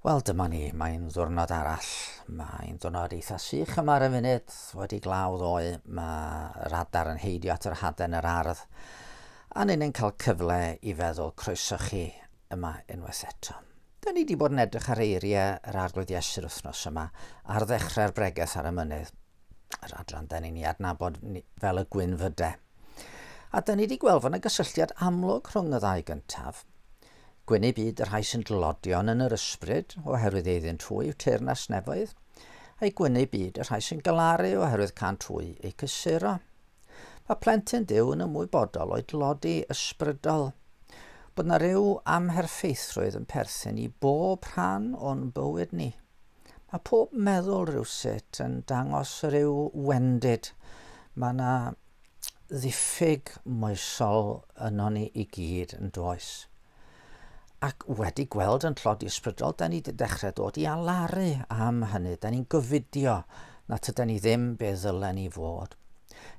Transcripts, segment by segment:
Wel, dyma ni, mae'n ddwrnod arall. Mae'n ddwrnod eitha sych yma ar y funud, wedi glaw ddoe, mae'r adar yn heidio at yr haden yr ardd, a ni'n cael cyfle i feddwl croeso chi yma unwaith eto. Da ni wedi bod yn edrych ar eiriau yr Arglwydd Iesu'r wythnos yma ar ddechrau'r bregeth ar y mynydd. Yr adran da ni'n ei adnabod fel y gwynfyde. A da ni wedi gweld fod yna gysylltiad amlwg rhwng y ddau gyntaf. Gwyn eu byd y rhai sy'n dlodion yn yr ysbryd, oherwydd eiddynt hwy yw teyrnas nefoedd, a'i gwyn eu byd y rhai sy'n galaru oherwydd cânt hwy eu cysuro. Mae plentyn Duw yn ymwybodol o'i dlodi ysbrydol, bod na ryw amherffeithrwydd yn perthyn i bob rhan o'n bywyd ni. Mae pob meddwl rhywsut yn dangos rhyw wendid. Mae yna ddiffyg moesol yno ni i gyd yn does. Ac wedi gweld yn tlodi ysbrydol, da ni wedi dechrau dod i alaru am hynny. Da ni'n gofidio na tyda ni ddim be ddylen ni fod.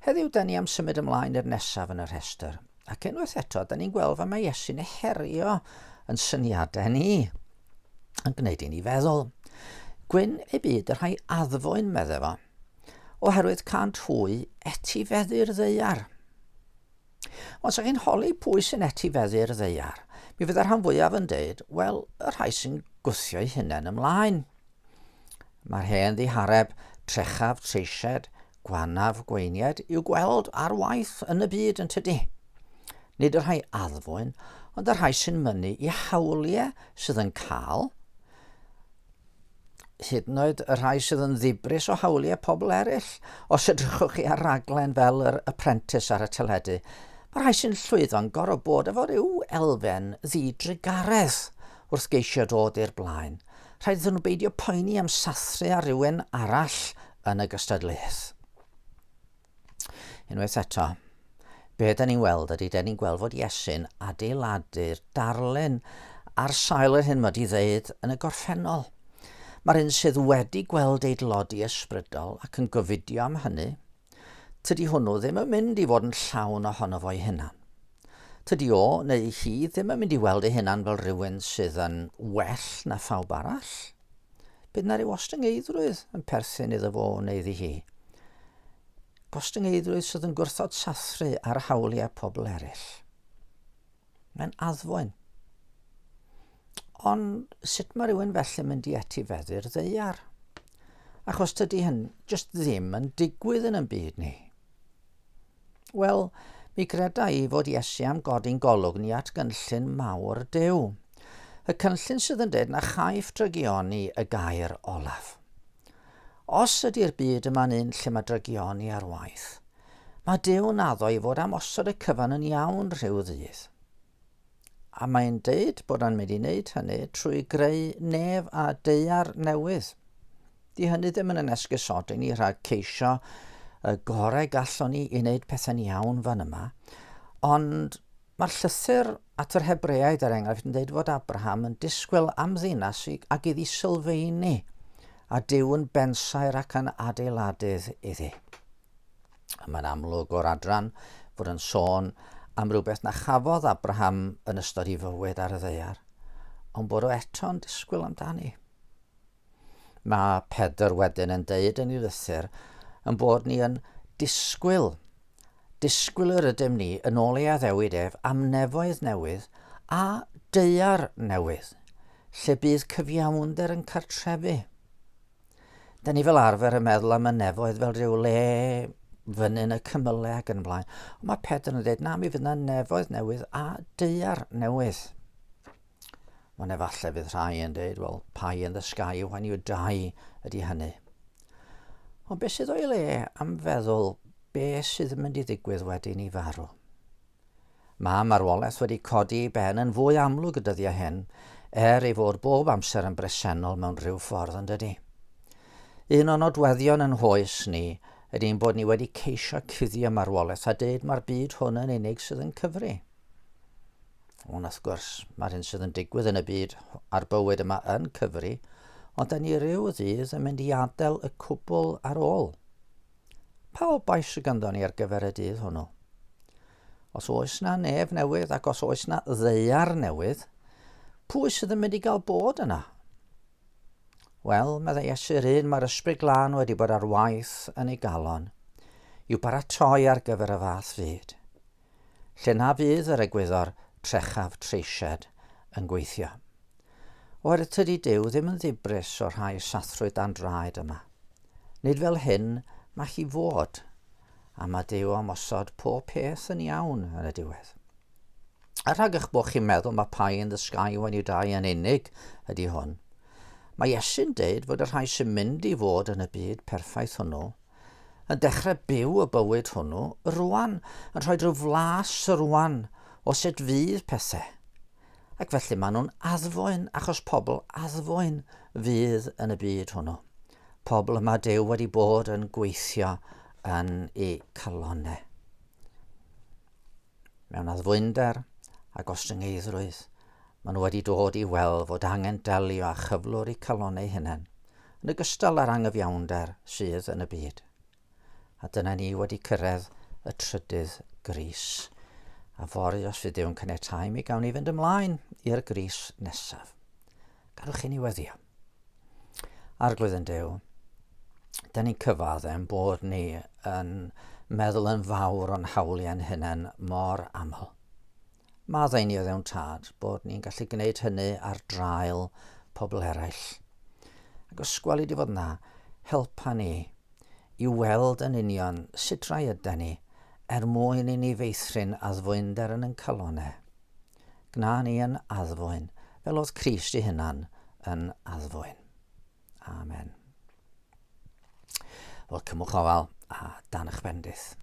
Heddiw, da ni am symud ymlaen i'r nesaf yn y rhestr. Ac unwaith eto, da ni'n gweld fel mae Iesu'n herio yn syniadau ni, yn gwneud i ni feddwl. Gwyn ei byd y rhai addfwyn, medde fo, oherwydd cânt hwy etifeddu'r ddaear. Os ydych chi'n holi pwy sy'n etifeddu'r ddaear, mi fydd y rhan fwyaf yn deud, wel, y rhai sy'n gwthio'u hunain ymlaen. Mae'r hen ddihareb trechaf treisied, gwanaf gweinied i'w gweld ar waith yn y byd yn tydi. Nid y rhai addfwyn, ond y rhai sy'n mynnu i hawliau sydd yn cael, hyd yn oed y rhai sydd yn ddibris o hawliau pobl eraill. Os edrychwch chi ar raglen fel yr Apprentice ar y teledu, mae rhai sy'n llwyddo'n gorfod bod efo rhyw elfen ddidrugaredd wrth geisio dod i'r blaen. Rhaid iddyn nhw beidio poeni am sathru ar rywun arall yn y gystadleuaeth. Unwaith eto, be da ni'n weld ydy, da ni'n gweld fod Iesu'n adeiladu'r darlun ar sail yr hyn mae wedi ddeud yn y gorffennol. Mae'r un sydd wedi gweld ei dlodi ysbrydol ac yn gofidio am hynny, tydi hwnnw ddim yn mynd i fod yn llawn ohono fo'i hunan. Tydi o neu hi ddim yn mynd i weld ei hunan fel rhywun sydd yn well na phawb arall. Bydd na ryw ostyngeiddrwydd yn perthyn iddo fo neu iddi hi. Gostyngeiddrwydd sydd yn gwrthod sathru ar hawliau pobl eraill. Mae'n addfwyn. Ond sut mae rhywun felly mynd i etifeddu'r ddaear? Achos tydi hyn jyst ddim yn digwydd yn y byd ni. Wel, mi greda i fod Iesu am godi'n golwg ni at gynllun mawr Duw. Y cynllun sydd yn dweud na chaiff drygioni y gair olaf. Os ydy'r byd yma'n un lle mae drygioni ar waith, mae Duw'n addo i fod am osod y cyfan yn iawn rhyw ddydd. A mae'n deud bod o'n mynd i wneud hynny trwy greu nef a daear newydd. Di hynny ddim yn yn esgusodi ni rhag ceisio y gorau gallwn ni i wneud pethau'n iawn fan yma. Ond mae'r llythyr at yr Hebreaid er enghraifft yn dweud fod Abraham yn disgwyl am ddinas ag iddi sylfeini a Duw yn bensaer ac yn adeiladydd iddi. A mae'n amlwg o'r adran fod yn sôn am rywbeth na chafodd Abraham yn ystod ei fywyd ar y ddaear, ond bod o eto'n disgwyl amdani. Mae Pedr wedyn yn deud yn ei lythyr yn bod ni yn disgwyl, disgwyl yr ydym ni yn ôl ei addewid ef am nefoedd newydd a daear newydd, lle bydd cyfiawnder yn cartrefu. Da ni fel arfer yn meddwl am y nefoedd fel rhyw le fyny yn y cymylau ac yn y blaen. Ond mae Pedr yn dweud, na, mi fydd yna nefoedd newydd a daear newydd. Ond efallai fydd rhai yn dweud, well, pie in the sky when you die ydy hynny. Ond beth sydd o'i le am feddwl beth sydd yn mynd i ddigwydd wedyn i farw? Mae marwolaeth wedi codi ei ben yn fwy amlwg y dyddiau hyn, er ei fod bob amser yn bresennol mewn rhyw ffordd, yn dydy? Un o nodweddion yn hoes ni ydy ein bod ni wedi ceisio cuddio marwolaeth a deud mae'r byd hwn yn unig sydd yn cyfri. Ond wrth gwrs, mae'r hyn sydd yn digwydd yn y byd a'r bywyd yma yn cyfri, ond da ni ryw ddydd yn mynd i adael y cwbl ar ôl. Pa obaith sydd ganddo ni ar gyfer y dydd hwnnw? Os oes na nef newydd ac os oes na ddaear newydd, pwy sydd yn mynd i gael bod yna? Wel, meddai Iesu'r un mae'r Ysbryd Glân wedi bod ar waith yn ei galon, i'w baratoi ar gyfer y fath fyd, lle na fydd yr egwyddor trechaf treisied yn gweithio. Oherwydd tydi Duw ddim yn ddibris o'r rhai sathrwyd dan draed yma. Nid fel hyn mae hi fod, a mae Duw am osod pob peth yn iawn yn y diwedd. A rhag eich bod chi'n meddwl mae pie in the sky when you die yn unig ydy hwn, mae Iesu'n deud fod y rhai sy'n mynd i fod yn y byd perffaith hwnnw yn dechrau byw y bywyd hwnnw rwan, yn rhoi rhyw flas rwan o sut fydd pethau. Ac felly maen nhw'n addfwyn, achos pobl addfwyn fydd yn y byd hwnnw. Pobl y mae Duw wedi bod yn gweithio yn eu calonnau. Mewn addfwynder a gostyngeiddrwydd, maen nhw wedi dod i weld fod angen delio â chyflwr eu calonnau hunain, yn ogystal â'r angyfiawnder sydd yn y byd. A dyna ni wedi cyrraedd y trydydd gris. A fory, os fydd Duw'n caniatáu, mi gawn ni fynd ymlaen i'r gris nesaf. Gadwch i ni weddio. Arglwydd yn Duw, da ni'n cyfaddef bod ni yn meddwl yn fawr o'n hawliau'n hunain mor aml. Maddau ni o ddewn tad bod ni'n gallu gwneud hynny ar draul pobl eraill. Ac os gweli di fod yna, helpa ni i weld yn union sut rai yda ni er mwyn i ni feithrin addfwynder yn ein calonau. Gwna ni yn addfwyn, fel oedd Crist ei hunan yn addfwyn. Amen. Wel, cymwch ofal a dan eich bendith.